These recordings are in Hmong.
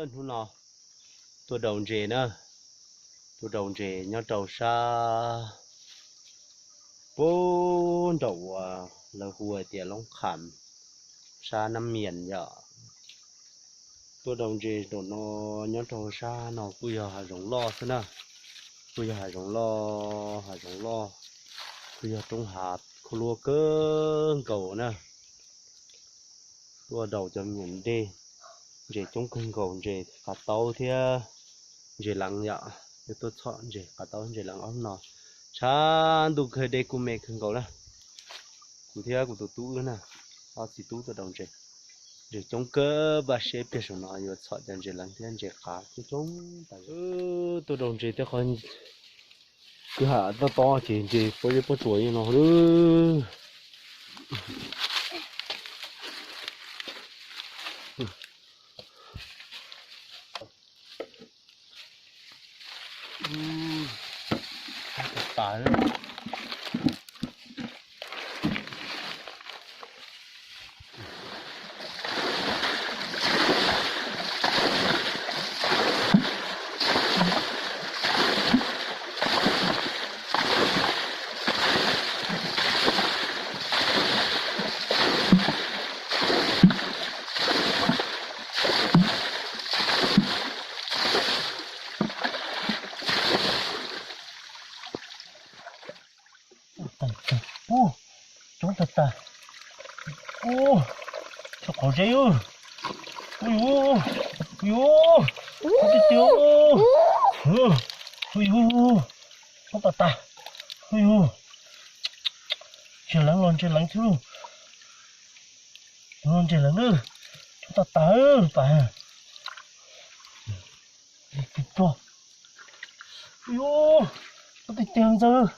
Hnub no tuaj daus ntses na, tuaj daus ntses nyob rau sab puag nraum uas lawv hu hais tias Loob Kham, sab Nab Mias yom. Tuaj daus ntses nraum no, nyob rau sab no kuj yog hav zoov loj xwb na, kuj yog hav zoov loj, hav zoov loj, kuj yog roob hav khuab luab kawg nkaus na. Tuaj daus cov me nyuam dej, ntses coob kawg nkaus, ntses qav taub thiab ntses leev yom. Yuav tuaj txhom ntses qav taub ntses leev ob hnub no, tshav ntuj kawg dej kuj me kawg nkaus na. Kuv thiab kuv tus tub wb na, ob txiv tub tuaj daus ntses, ntses coob kawg, npaj siab ib pliag saum no yuav txhom cov ntses leev thiab ntses qav coob coob tas zog. Tuaj daus ntses tej qhov kwj ha tob tob ces ntses pob zeb pob tsuas li no lawm. Ub, coob tag tag. Ub, tshuav qhov zeb. Ub yuv, ub yuv, ub tiag tiag. Ub yuv, coob tag tag. Ub yuv, ntses leev los ntses leev xwb. Los ntses leev na, coob tag tag pas. Ub yuv, ub tiag tiag ntxawg.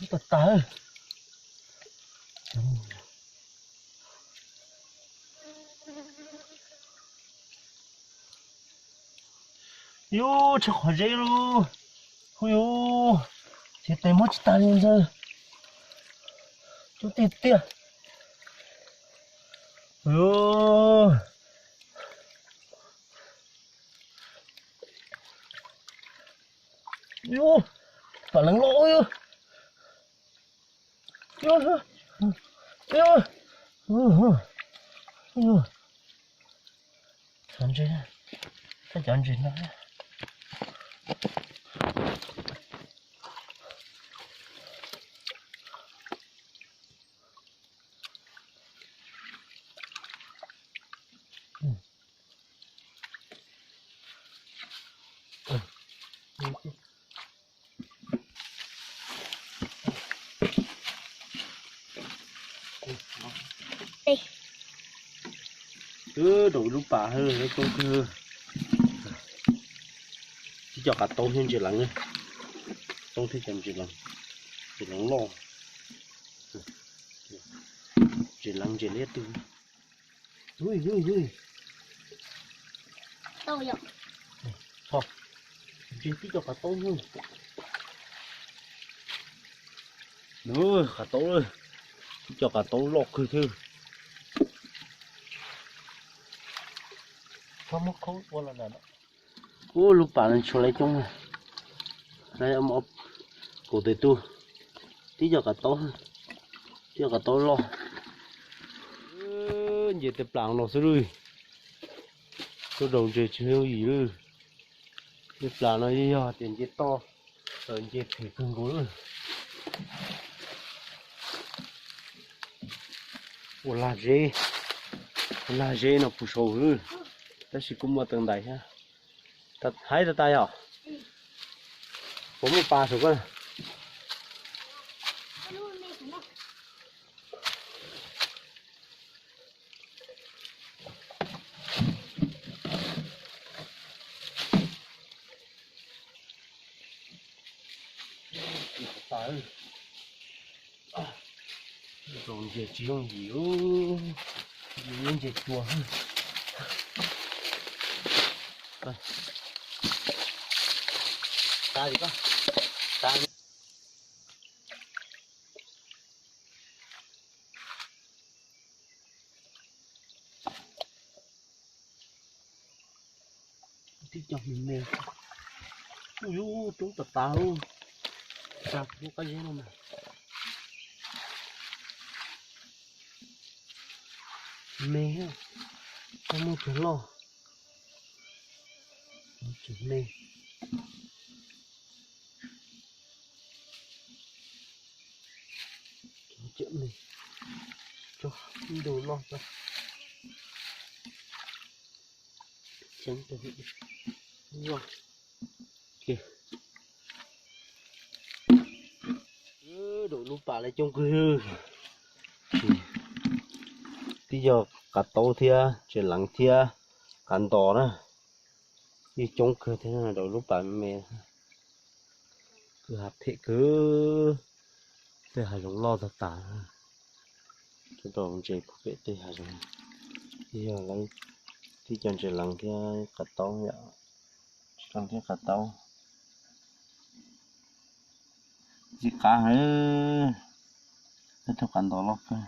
Coob tag tag. Yuv, tshuav qhov zeb lauj. Ub yuv, ces tes muab tsis tag li ntxawg. Coob tiag tiag. Yuv, yuv, pas leev loj yuv. Yuv, yuv, yuv, yuv, cov ntses no. Twb daus lub pas hwb, coob kawg. Tib co qav taub thiab ntses leev, taub thiab cov ntses leev, ntses leev loj, ntses leev ntses liab twg. Ntses tib co qav taub, qav taub, tib co qav taub loj kawg thiab. Ub, lub pas no tshuav lawv coob, kaum tawm tus, tib co qav taub, tib co qav taub loj. Nce tej plas no xwb lawm, tuaj daus ntses tsis yooj yim lawm. Tej plas no yog tias nce toj, nce phem kawg nkaus lawm. Ua lag zeb, ua lag zeb no puas saud lawm, tab sis kuj muaj tau ntais thiab. Haib tas tas yom. Puas muaj pas saum koj? Daus ntses tsis yooj yim, ntses cua. Tag li koj, tag li. Tib co me me, yus coob tas tas lub, tsa lub qab zeb no mas me, tsis muaj cov loj, tsis me, cov me, cov ntug loj tag. Daum lub pas lawv coob kawg, tib yog qav taub thiab ntses leev thiab qav ntos na, yeej coob kawg thiab daum lub pas me me, kwj ha phem kawg, tej hav zoov loj tag tas. Cov rau ntses puag pem tej hav zoov, tib yog lawv tib co ntses leev thiab qav taub yom, ntses leev thiab qav taub. Ntxim qab heev, peb tug qav ntos loj kawg.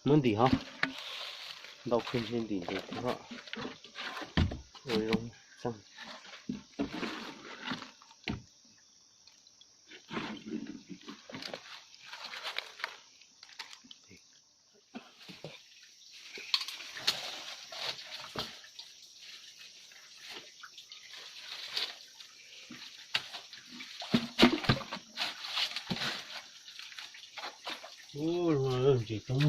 Muab ntim hov, ntau kawg ntshe ntim ntev thiab os. Ua zoo txeeg. Ntses coob.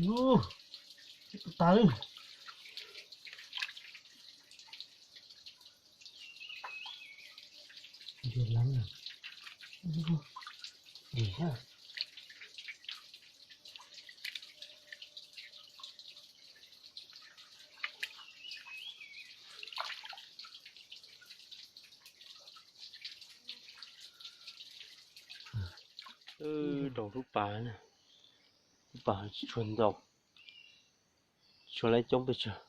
Ub, tas lawm. Ntses leev, ntses leev. Rau lub pas, lub pas tsis tshua ntau, tsis tshua lawv coob pes tsawg.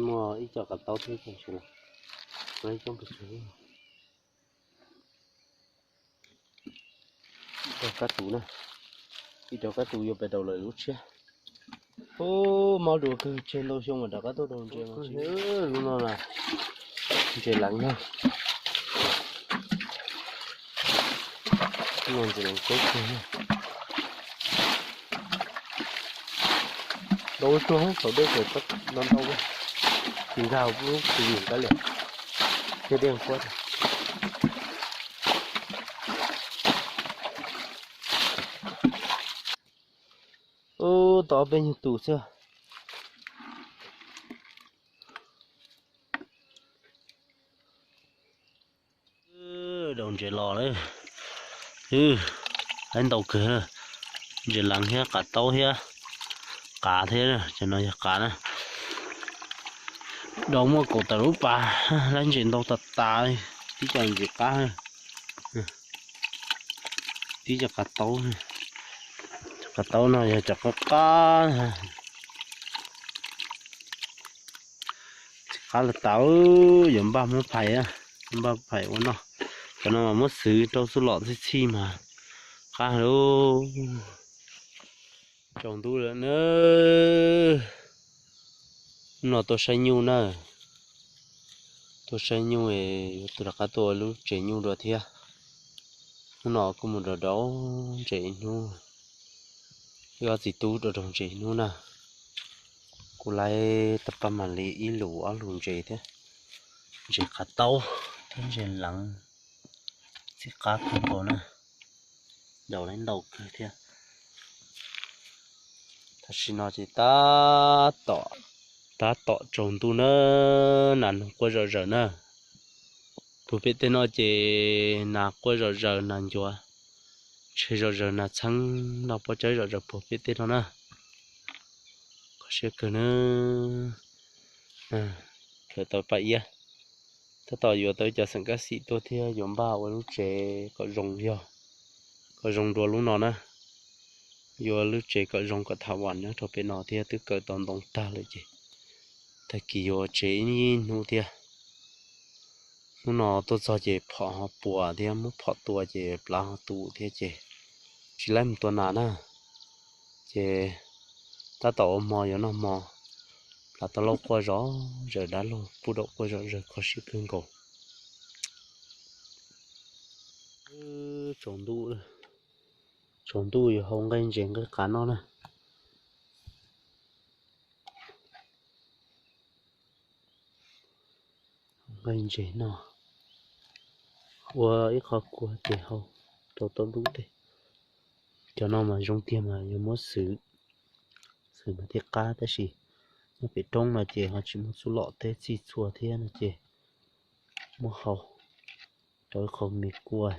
Muaj ib co qav taub thiab, tsis tshua lawv coob pes tsawg. Ib co kab tus na, ib co kab tus yuav pais rau lawm lub tshiab. Ub, mob dua kawg, tseg ntau xyoo mas rov qab tuaj rau ntses mas. Lub no na, ntses leev na. Lub no ntses leev coob kawg na. Ntau tsuag thaum dej tseem ntau ntau, tsis nkag lub tus vim kab liam, thiaj dej quab. Ub, tau ob peb nyuag tus xwb. Daus ntses los lawm. Ib ntau kawg, ntses leev thiab qav taub thiab qav thiab, cov no yog qav na. Daus muaj kaum tawm lub pas, lawv ntses ntau tas tas, tib co ntses qab, tib co qav taub. Cov qav taub no yog cov qab qab. Txiv qab los tas, yuav npaj muab phais, npaj phais ua noj. Cov no mas muab xwv rau xub los txhij txhij mas qab lawm. Tsaus ntuj lawm na. Hnub no tuaj saib nyuj na. Tuaj saib nyuj, yuav rov qab tuaj ua lub tsev nyuj dua thiab. Hnub no kuj mus rau rau ntses ib hnub, wb ob txiv tub rau rau ntses ib hnub na. Kuj laib tau paj mam li ib lus ob lus ntses thiab. Ntses qav taub thiab ntses leev, txiv qab kawg nkaus na. Daus laib ntau kawg thiab. Tam sim no ces tab tom, tab tom tsaus ntuj na, nas noog quaj zom zaws na. Puag pem tej no ces nas quaj zom zaws, nas ncuav tshe zom zaws, nas txheeb noj pob tsawb zom zaws puag pem tej no na. Kho siab kawg na. Khaws tau paj iab, Tab tom yuav tau ib co xeem kab xim tuaj thiab yuav npaj ua lub tsev kom zoo yog, kom zoo dua lub no na. Yuav lub tsev kom zoo kom tham vam nyob rau pem no thiab twb kaw tau ntoo tag lawm ces tag kis yuav tsev ib hnub thiab. Hnub no tuaj txog ces phom ho puas thiab muab phom tua ces plav ho tu thiab ces tsis laib mus tua nas na. Ces tab tom ua hmo yuav noj hmo, plav tau lauj quaj zom zaws, dab laug pub daum quaj zom zaws kho siab kawg nkaus. Tsaus ntuj, tsaus ntuj yuav hau nqaij ntses nqaij qav noj na. Nqaij ntses noj, ua ib qho kua ces hau rau tau dub tej. Cov no mas zoo tiag mas yuav muab xwm, xwm mas thiaj qab tab sis nyob pem roob no ces ho tsis muaj txuj lom teb txij txhua thiab no ces muab hau rau ib qho me kua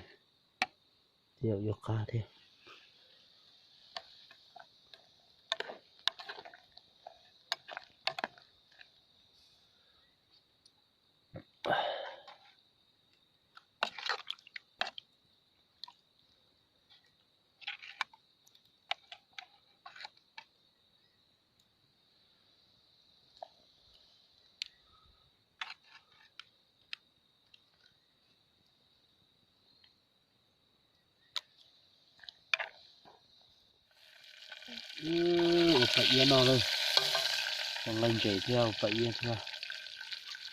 thiaj yuav qab thiab. Ua paj iab noj lawm, ua nqaij ntses thiab ua paj iab thiab,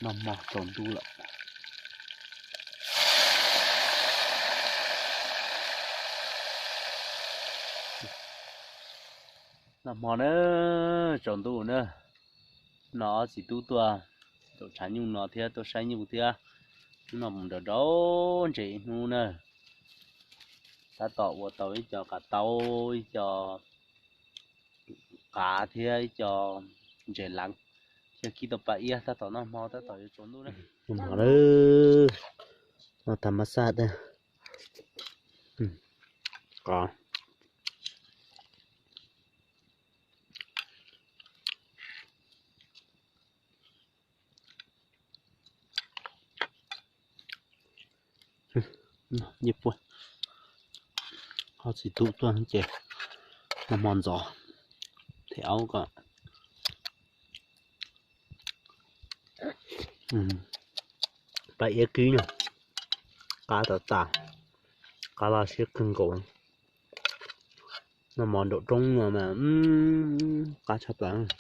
noj hmo tsaus ntuj lawm. Noj hmo na, tsaus ntuj na, no ob txiv tub tuaj, tus tshav nyuj no thiab tuaj saib nyuj thiab, hnub no mus nrau nrau ntses ib hnub na, tab tom ua tau ib co qav taub, ib co qav thiab ib co ntses leev, thiab kib tau paj iab tab tom noj hmo tab tom yuav tsaus ntuj na. Noj hmo lawm, noj tag mab xaj thiab qav. Noj puab, ob txiv tub tuaj ces noj hmo ntxov, them aub kom paj iab kib no, qab tau tas, qab loj siab kawg nkaus. Noj hmo nraum roob no mas qab tshaj plaws.